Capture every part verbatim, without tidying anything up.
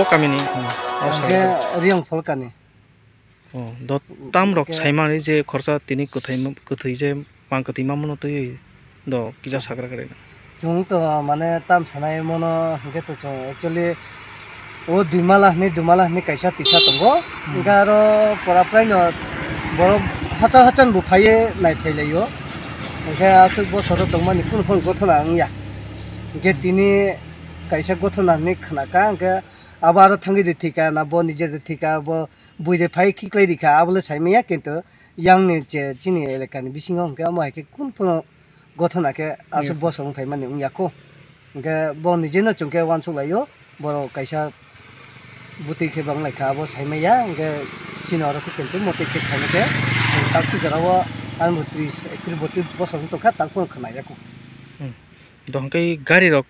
O kamini, hmm, o Ang khe salo. Riyang Pholkani. Oh, do tam rok Hingke saimani je khorsa tini kwthai ma-, kwthwi je mang kwthwi ma mano twi do kisa sagra kare. Chwng to mane tam sanai mano hingke to chwng actually o dui mala hwnwi dui mala hwnwi kaisa tisa tongo. Hmm. Hingke aro pora prai no borok hachal hachal bo phaiye nai phai laio. Hingke aswk bosoro tongmani kunu phano gothona wngya. Hingke Hmm. tini kaisa gothona hwnwi khna ka, hingke abo aro thangwi de thika na bo nije de thika bo bui de phai khiklai rikha, abole saimanya, kintu yang ni je chini elaka ni bisingo hwnkhe amo hai khe kun phano gothona khe aswk Hmm. bosong phaimani wngya kho. Hwnkhe bo nije no chwng khe uansuk laio, borok kaisa bwtwi khe bang lai kha, abo saimanya, hwnkhe chini oro khe kintu motwi khe khaina khe taksi jora o ani bo tris ekri botwi bosong tong kha, tak phano khna ya kho. Hmm. Dohon khe gari rok,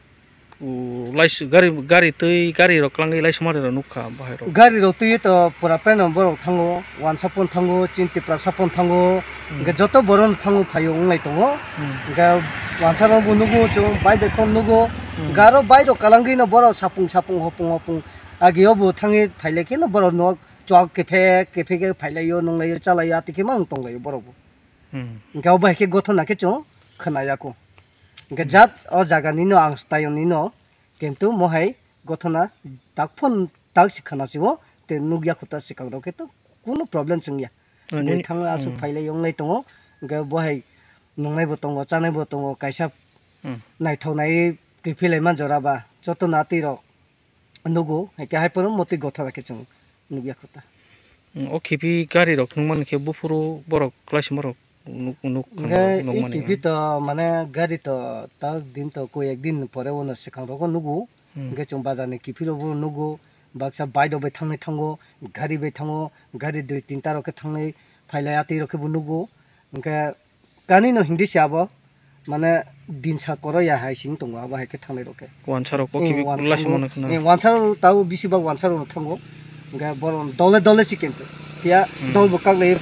u, lais-, gari, gari twi, gari rok kwlangwi laisomari rok nukha bahai rok. Gari rok twi to pura peno borok thango, wansa pon thango, chini Tiprasa pon thango, Hmm. hingke joto borok no thango phaio wng lai tongo. Hmm. Hingke wansa rok bo nugo, chwng bai bai pon nugo. Hmm. Hingke aro bai rok kwlangwi no borok sapung sapung hopung hopung agi o bo thangwi phai lai khe no borok no chwk kephek kephek khe phai laio, nung laio, cha laio, ati khe ma wng tong laio borok bo. Hmm. Hingke abo hai khe gothona khe chwng khna ya kho. Hingke Hmm. jat o jaga ni no ang style ni no, kintu mo hai gothona tak phone tak si khana si o, te nukya kho ta swkang rok khe to kunu problem chwngya. Hmm, Bui nini, thang aswk hmm. phai lai wng lai tongo, hingke bo hai nungnai bo tongo, chanai bo tongo, kaisa Hmm. naithok nai kiphilai man jora ba, joto no atwi rok nugo, hingke hai phano motwi gothona khe chwng nukya kho ta. Hmm, o khibi gari rok nukmani khe buphuru borok kwlai sima rok nuk, nuk, Hingke nuk i mani khibi na. To mane gari to ta din to koi ek din pore uno swkang rogo nugo. Hmm. Hingke chwng bazar ni kiphilwi bo nugo, baksa bike rok bai thangnai thango, gari bai thango, gari dui tinta rok khe thangnai phailai atwi rok khe bo nugo. Hingke kani no hindi se abo, mane dinsa koro ya hai sing tongo abo hai khe thangnai rok khe. Wansa rok o Eh, kibi wan kulla thango. Simo no khna. Eh, wansa rok tabo bisi bak wansa rok no thango. Hingke borok dole dole si kento. Phiya Hmm. dol bo kak lai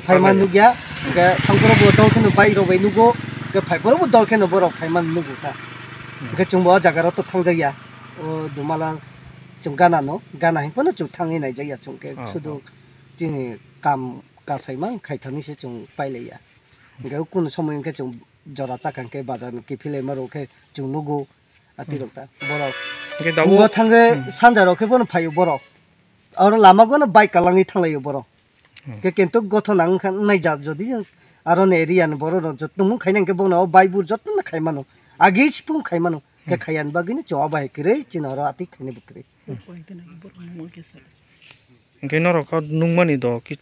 phai Kak man lai. Nukya. Hingke thangphuru bo dol kheno bike rok bai nugo. Hingke phaiphuru bo dol kheno borok phai man nugo ta. Hmm. Hingke chwng bo o jaga rok to thangjak ya. O Dumala chwng gana no, gana hinphano chwng thangwi naijak ya chwng khe Oh, sudu oh. Chini kam kasai man khaithani se chwng pailai ya. Hingke kunu somoi hingke chwng jora chakha hingke bazar ni kiphilai ma rok khe chwng nugo atwi Hmm. rok ta borok. Hingke dabu Bungo thangke Hmm. sanja rok khe bono phaio borok. Oro lama gono bike kalangwi thanglaio borok. Hmm. Hingke kentok gothona wngkha, wngnai jat jodi aro ni area ni borok rok joto mung khaina hingke bono o bike bo joto no khai mano. Agi sipung khai mano. Hingke Hmm. khaiya ni bagwi no chwng abo hai kwrwi chini oro atwi khaina bo kwrwi. Hingke norok o nukmani do ki,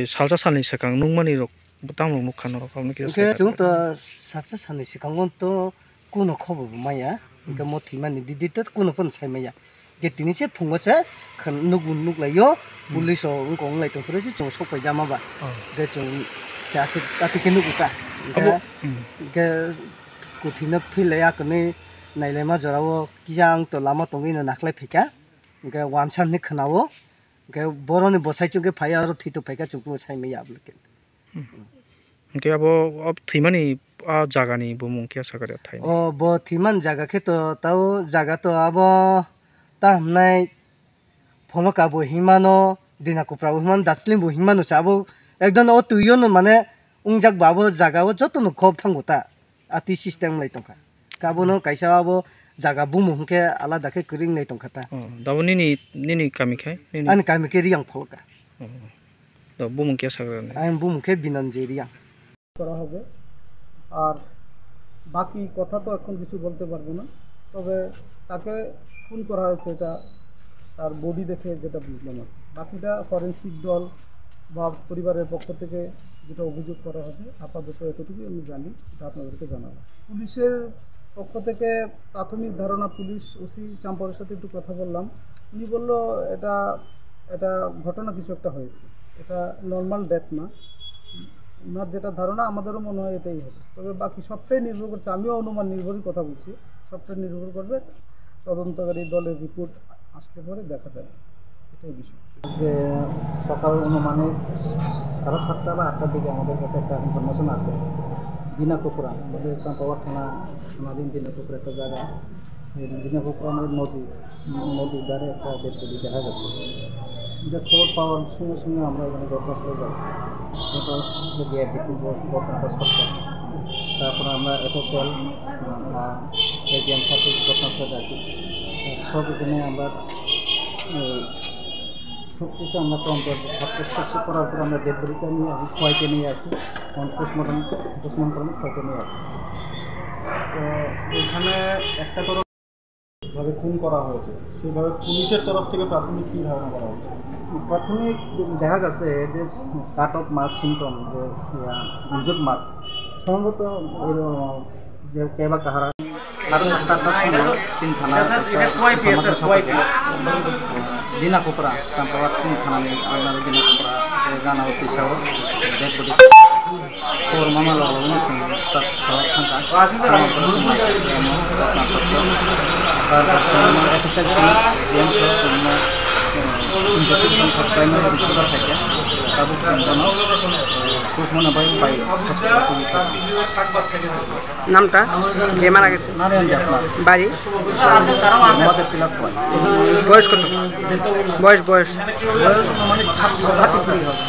salsa salni swkang nukmani rok tamo nukha norok aboni kisa Hingke swkang. Chwng to salsa salni swkango to kuno khobor bo maya. Hingke Hmm. mo thwimani didi to kuno phano sai maya. Hingke tini se phungo se khn-, nukbo nuklaio, Hmm. police rok wngkha wng lai tongphuru se chwng sok paijama ba. Oh. Hingke chwng khe atwi, atwi khe nukgo ta. Hingke, Abo, Hmm. hingke kwthwino philai akwnwi nailaima jorao kisa ang to lama tongwi no naklai phaikha. Hingke wansa hinwi khwnao, hingke boroni bwsai chukhe phai aro thwi tongphai kha chukhe sai maya aboni khe. Hmm. Hingke abo, o thwimani a jagani bumung khe sakha rw thai. O bo thwimani jaga khe to tao jaga to abo ta hwnai Pholoka bo hinmano, Dina Kupra bo hinmano, Darjeeling bo hinmano se abo ekdom o twi o no mane wngjak ba abo jaga o joto no kok thango ta. Atwi system lai tongkha. Abono kaisa abo jaga bumung hwnkhe alada khe kwrwi wnglai tongkha ta. Oh, dabo nini, nini kami khai? Nini? Ani kami khe Riyang Pholoka. Oh, oh. Do bumung khe sagra ni? Ani bumung khe Binanjay Riyang. করা হবে। আর বাকি কথা তো এখন কিছু বলতে পারবো না, তবে তাকে খুন করা হয়েছে, এটা তার বডি দেখে যেটা বুঝলাম আর কি। বাকিটা ফরেন্সিক দল বা পরিবারের পক্ষ থেকে যেটা অভিযোগ করা হবে, আপাতত এতটুকুই আমি জানি, এটা আপনাদেরকে জানাবো। পুলিশের পক্ষ থেকে প্রাথমিক ধারণা, পুলিশ ওসি চাম্পারের সাথে একটু কথা বললাম, উনি বলল এটা, এটা ঘটনা কিছু একটা হয়েছে, এটা নর্মাল ডেথ না। ওনার যেটা ধারণা, আমাদেরও মনে হয় এটাই হবে, তবে বাকি সবটাই নির্ভর করছে, আমিও অনুমান নির্ভরই কথা বলছি, সবটা নির্ভর করবে তদন্তকারী দলের রিপোর্ট আসলে পরে দেখা যাবে, এটাই বিষয়। যে সকাল অনুমানে সাড়ে সাতটা বা আটটার দিকে আমাদের কাছে একটা ইনফরমেশন আছে, দিনাকুপুরা, আমাদের চাম্পাওয়ার থানা, থানাধীন দিনাকুপুরা একটা জায়গা, এই দিনাজপুর নদী, নদীর ধারে একটা ডেড বডি দেখা গেছে। এটা খবর পাওয়ার সঙ্গে সঙ্গে আমরা এখানে ঘটনাস্থলে যাই। ঘটনাস্থলে গিয়ে দেখি যে ঘটনাটা সত্য। তারপরে আমরা এফএসএল, আহ, এজিএম সাথে ঘটনাস্থলে ডাকি। সব এখানে আমরা, আহ, সব কিছু আমরা তদন্ত করছি। সাতটা শস্য করার পর আমরা ডেড বডিটা নিয়ে আমি খোয়াইতে নিয়ে আসি। এখন পোস্টমর্টম, পোস্টমর্টম খোয়াইতে নিয়ে আসি। তো এখানে একটা তরফ ভাবে খুন করা হয়েছে, সেইভাবে পুলিশের তরফ থেকে প্রাথমিক কী ধারণা করা হচ্ছে? প্রাথমিক দেখা গেছে যে কাট অফ মার্ক সিমটম, যে ইনজুর্ড মার্ক, সম্ভবত এর, যে কে বা কাহারা। সাড়ে সাতটার সময় চিন থানা, এটা কয় পিএস, কয় পিএস? দিনা কোপরা, চাম্পাবাদ চিন থানানি আন্ডারে দিনা কোপরা, যে গানা অফিসার, ডেড বডি। খবর mama logo logo ni chwng start khlai thangkha. Tamo borok chwng naikha, tamo officer team, G M sir chwngno, eh, investigation khlaimani report khaikha. Tabuk chwng bono, eh, postmortem bai, bai hospital tubui kha. নামটা? যে মারা গেছে? নারায়ণ দেবনাথ। বাড়ি? আমাদের pillar point. বয়স কত? বয়স, বয়স? বয়স মানে থার্টি থ্রি হবে।